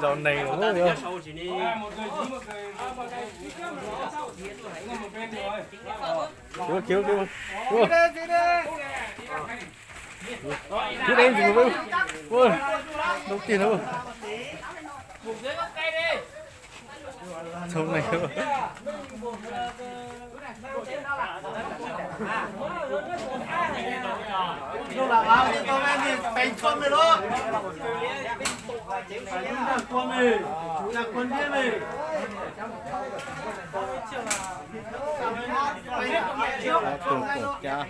Zaum neeg lawm. Khiav, khiav, khiav. Khiav deb ntws. Ua, ntau tiag na. Txhob neeg. Tus koom cab.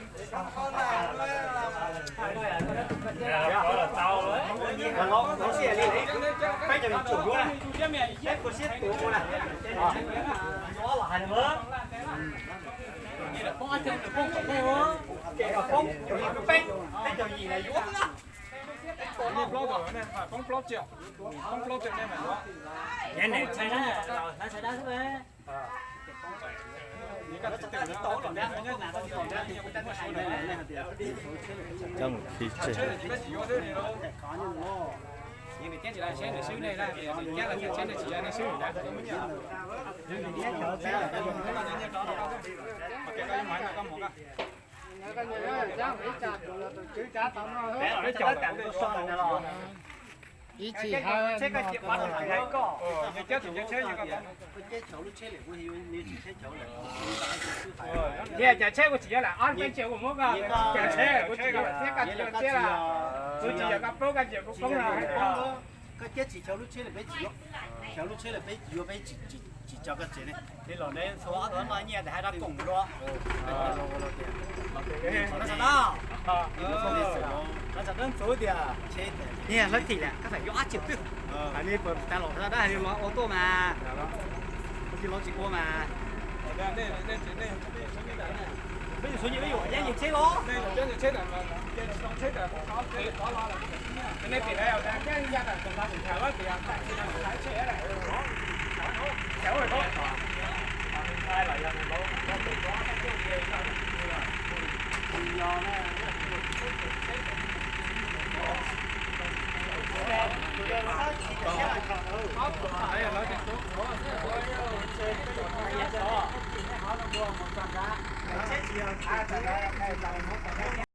Coj mus khi tseg. Ib txhij hab. Niag cov tsheb kuv tsis yuav lawm, ob peb tsev kuv muab koj, cov tsheb kuv tsis yuav lawm thiab, koj tsis yuav thiab, kuv tsis yuav koj poob, koj tsis yuav kuv poob no. Koj cab tsis chaw lub tsheb lawm peb tsis yuav, chaw lub tsheb lawm peb tsis yuav, peb tsis tso koj tsev ne. Li los neb txhua ob tug no nyiaj tes hais rau koom dua. Lawv txawm dab, lawv txawm dab ntxuv tias, niag hlawv thim lawm koj feem yuav dab tsi twg. Hais li puas tas los dab hais li los ua tuaj mas, kuv tsis los tsis ua mas. Peb yuav txhua yim peb yuav nyiaj yim tsheb los.